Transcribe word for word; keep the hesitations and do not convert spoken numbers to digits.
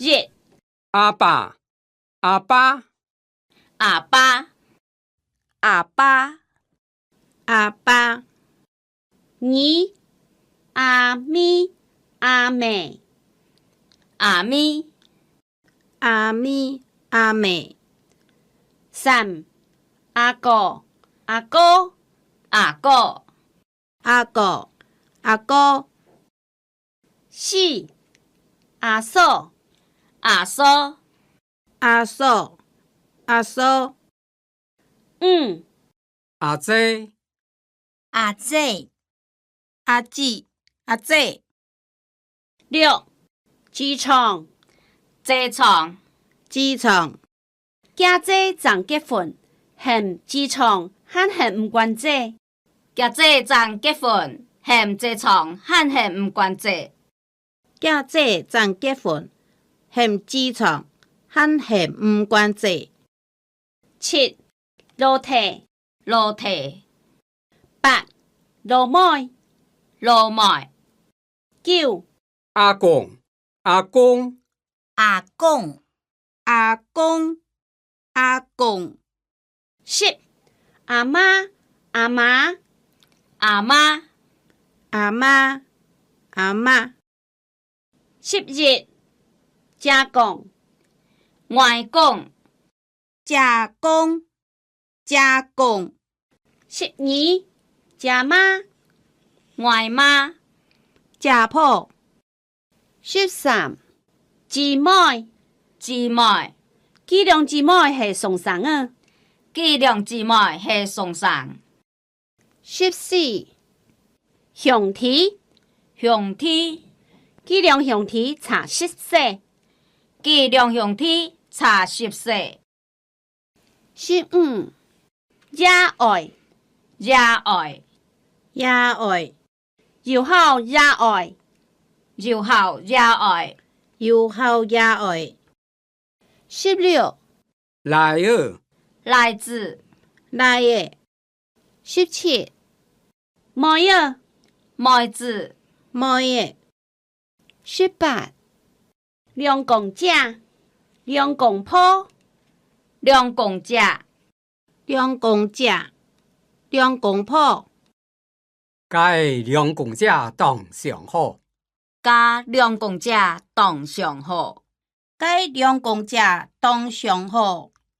一、阿爸、阿爸、阿爸、阿爸、阿爸。二、阿姆、阿姆、阿姆、阿姆、阿姆。三、阿哥、阿哥、阿哥、阿哥、阿哥。四、阿嫂、阿嫂、阿嫂、阿嫂。五、阿姊、阿姊、阿姊、阿姊。六、姊丈、姊丈、姊丈。厥姊正結婚，喊姊丈還喊毋慣姊。 厥姊正結婚，喊姊丈還喊毋慣姊。厥姊正結婚，喊姊丈還喊毋慣姊。七、老弟、老弟。八、老妹、老妹。九、阿公、阿公、阿公、阿公、阿公。十、阿媽、阿嫲、阿嫲、阿嫲、阿嫲。十一、姐公、外公、姐公、姐公。十二、姐媽、外媽、姐婆。 十三、姊妹、姊妹。佢兩姊妹係雙生仔。佢兩姊妹係雙生。十四、兄弟、兄弟。佢兩兄弟差十歲。佢兩兄弟差十歲。 十五、爺哀、爺哀、爺哀。有孝爺哀、有孝爺哀、有孝爺哀。十六、倈仔、倈子、倈仔。十七、妹仔、妹子、妹仔。 十八、兩公姐、兩公婆、兩公姐、兩公姐、兩公婆。厥兩公姐當相好。厥兩公姐當相好。厥兩公姐當相好。